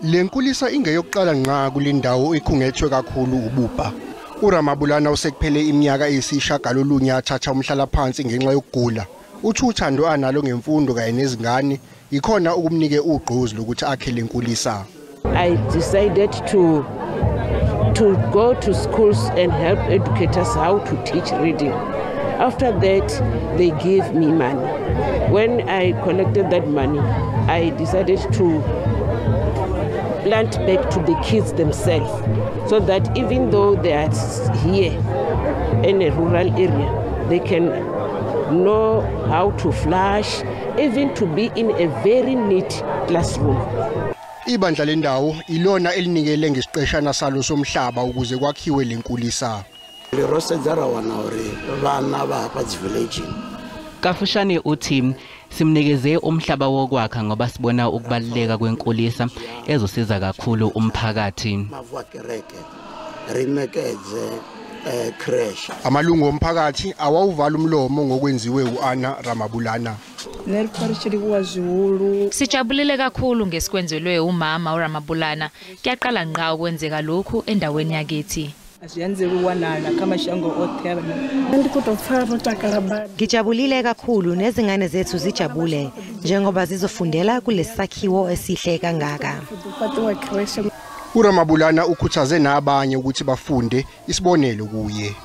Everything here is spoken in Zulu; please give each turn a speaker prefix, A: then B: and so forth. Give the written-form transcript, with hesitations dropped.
A: Le nkulisa ingeyokuqala ngqa kule ndawo ekhungethwe kakhulu ububha. URamabulana usekuphele iminyaka eyisishiyagalolunye athatha umhlalaphansi ngenxa yokugula. Uthi uthando analo ngemfundo kanye nezingane ikhona ukumnike ugqozi lokuthi akhe le nkulisa.
B: I decided to go to schools and help educators how to teach reading. After that, they gave me money. When I collected that money, I decided to plant back to the kids themselves, so that even though they are here in a rural area, they can know how to flush, even to be in a very neat classroom.
A: Ibandla lendawo ilona elinikele ngesiqeshana salo somhlaba ukuze kwakhiwe lenkulisa.
C: Ro sedza ra wana uri vana vha hafha dzi village.
D: Kafushane uthi simnikeze umhlaba wokwakha ngoba sibona ukubaluleka kwenkulisa ezosiza kakhulu umphakathi.
C: Mavu a kereke ri nekedze creche.
A: Amalungu omphakathi awawuvala umlomo ngokwenziwe uAnna Ramabulana.
E: Sijabulile kakhulu ngesikwenzelwe umama uRamabulana. Kuyaqala ngqa ukwenzeka lokhu endaweni yakithi.
F: Ngijabulile kakhulu nezingane zethu zijabule njengoba zizofundela kulesakhiwo esihle kangaka.
A: URamabulana ukhuthaze nabanye ukuthi bafunde isibonelo kuye.